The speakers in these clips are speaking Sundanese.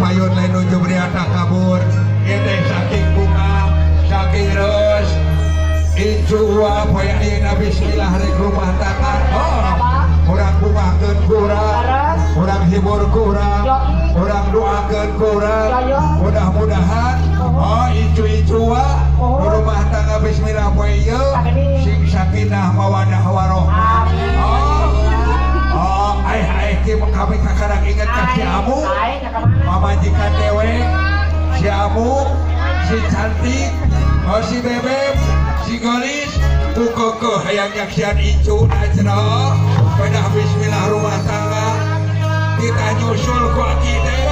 payun lain nuju beriata kabur. Ieu teh saking bunga, saking reus. Incu wa poe ayeuna bismillah rek rumah tangga. Oh, urang bungahkeun kurang, urang hibur kurang, urang doakeun kurang. Mudah-mudahan oh incu-incu wa rumah tangga bismillah poe ieu sing sakinah mawadah warohmah. Oh, oh, ai kami kakarang inget ka si Amu, pamajikan dewek, si Amu, si cantik, oh si Bebek, si Golis, ku kekeh hayang nyaksian incu najro, pedah bismillah rumah tangga, kita nyusul ku aki teh,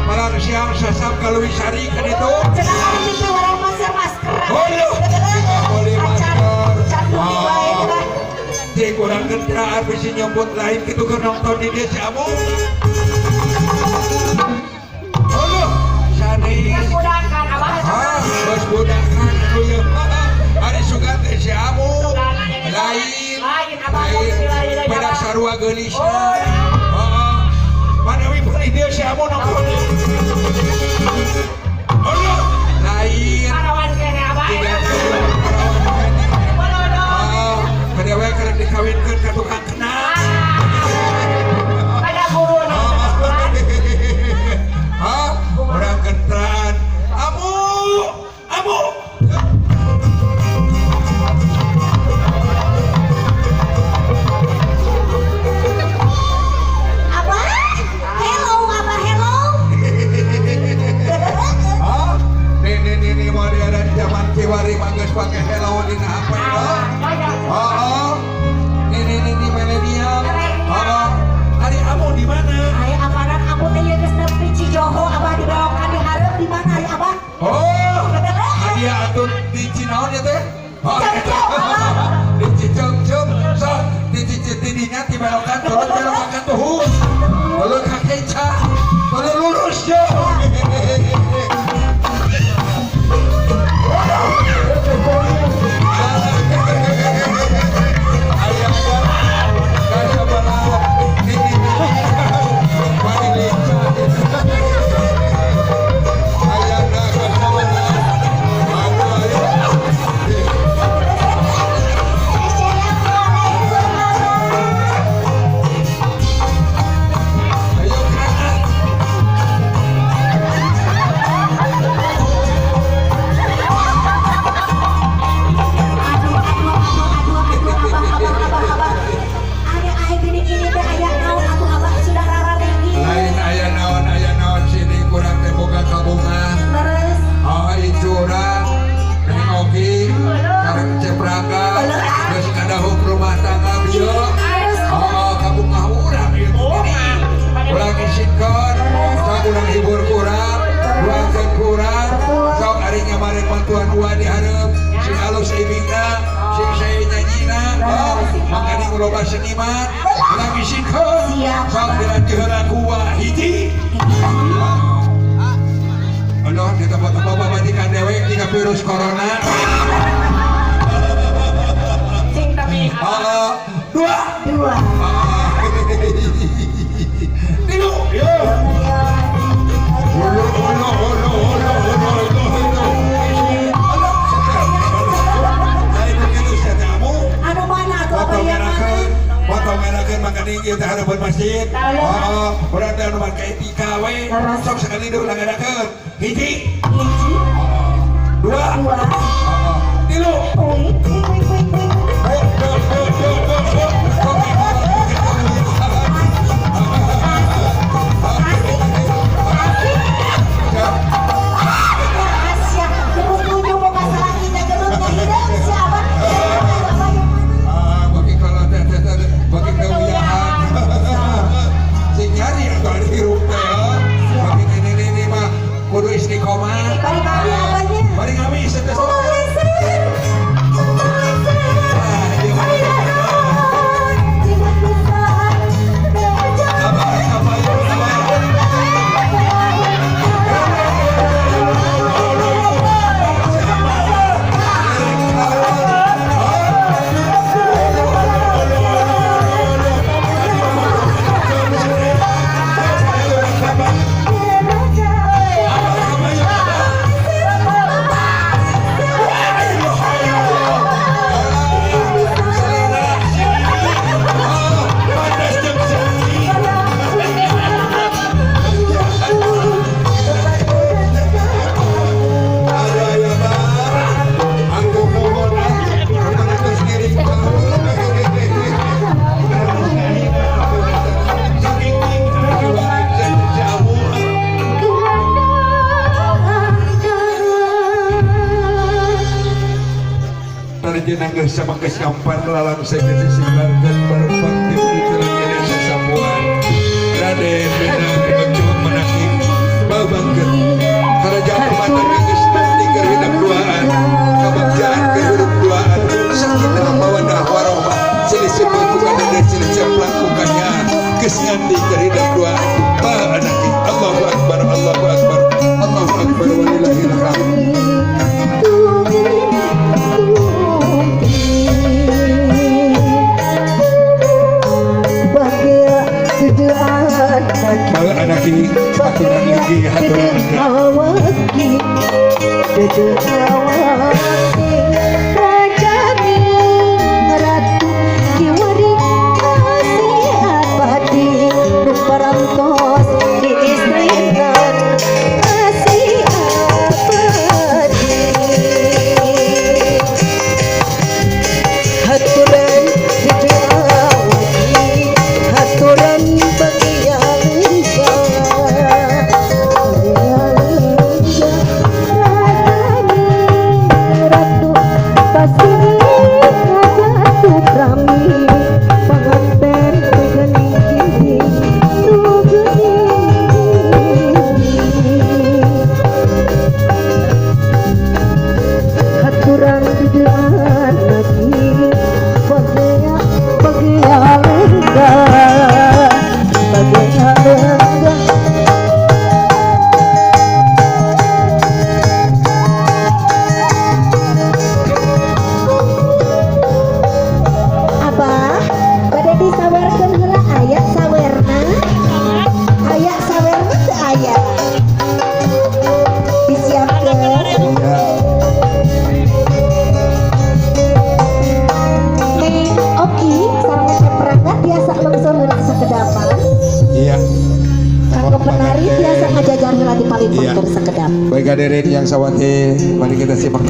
malam siang sasam ka Leuwisari kan itu. Cenah ari pipi warang masker masker. Oh iya, boleh masker. Cantik wae. Di kurang kendaraan bisa nyebut lain gitu ke nonton di dia si Amu. Oh sanes. Budakan abah. Ah, bos budakan anu ieu. Ari sugan teh si Amu. Lain. Lain abah. Lain. Pada sarua geulisna. Heeh. Manawi palih dia si Amu nonton. Oh lain. Parawan kene abah. Tiga parawan kene. Oh, kedewe keur dikawinkeun ka tukang kenang. Pada guru. Hah? Orang kentraan. Amu, amu. Abah, hello abah hello. Hah? Nih nih nih nih modern zaman kiwari mah geus pake hello dina HP oh. Oh, nih nih nih nih milenial. Oh, ari amu di mana? Ari aparan amu teh ieu geus nepi Cijoho abah dibelokan di hareup di mana ari abah? Oh, dia atuh di Cinaon ya teh? Oh, di Ciceungceung, sok di Cicitidinya dibelokan turun belokan ka tuhu. Turun ka keca, turun lurus yo. Assalamualaikum abah. Aduh aduh aduh aduh aduh abah abah abah abah. Ari aing gini gini teh aya naon atuh abah sudah rarame ieu. Lain aya naon sini kurang teh boga kabunga. Leres. Oh, curang, Neng Oki, sareng Cepraga, geus ngadahuk rumah tangga bieu. Oh, kabungah urang ieu gini. Urang isinkeun, sok urang hibur kurang, doakeun kurang, sok ari nyamareng bantuan ua di hareup, sing alus ibingna, sing sae nyanyina, oh, makanya loba seniman, urang isinkeun, sok dilatih heula ku ua hiji. Aduh, di tempat-tempat pamajikan dewek jika virus corona. Sing tapi Oh, dua. Dua. Ah, tilu. Yo. Ulu, ulu, ulu, ulu, ulu, ulu, ulu. Aduh, setel. Lain begitu saya kamu. Anu mana atuh abah Potong yang mana? ngerakeun, potong ngerakeun maka tinggi teh harapan masjid. Oh, urang teh anu make etika we. Sok sekali deui urang ngerakeun. Hiji, Hiji, dua, dua, tilu. kuing kuing kuing kuing kuing. Oh, oh, oh, oh, oh, oh. Oke, Asik, asik. Asia, gelut boga salakina gelut ngahideung si abah. Abah yang mana? Ah, bagi kalau teh teh teh bagi keuyahan. Sing nyari atuh ari hirup teh. Bagi ini ini mah kudu istiqomah. Senajan geus samangkeus ngampar lalangse geus singlarkeun barepang di beuteung sasapuan. Raden Minang Ocu manaki babangkeun Kerajaan Pematan geus nanti keur hidup duaan, kabagjaan keur hidup duaan, sakinah mawaddah warahmah, silih seubeut ku kadede, silih ceplang ku kanyaah, geus nganti keur hidup duaan. Ba anaki, Allahu akbar, Allahu akbar, Allahu akbar, walillahil hamd. Ba anaki, haturan lagi, haturan lagi. Abah, bade disawerkeun heula, aya sawerna? Aya sawerna teu aya? Disiapkeun. Ya. Neng Oki sareng Teh Prangga biasa lungsur heula sakedapan. Iya. Kanggo penari biasa ngajajar heula di paling Iya. pengker sakedap. Baik, hadirin yang sawati, mari kita simak.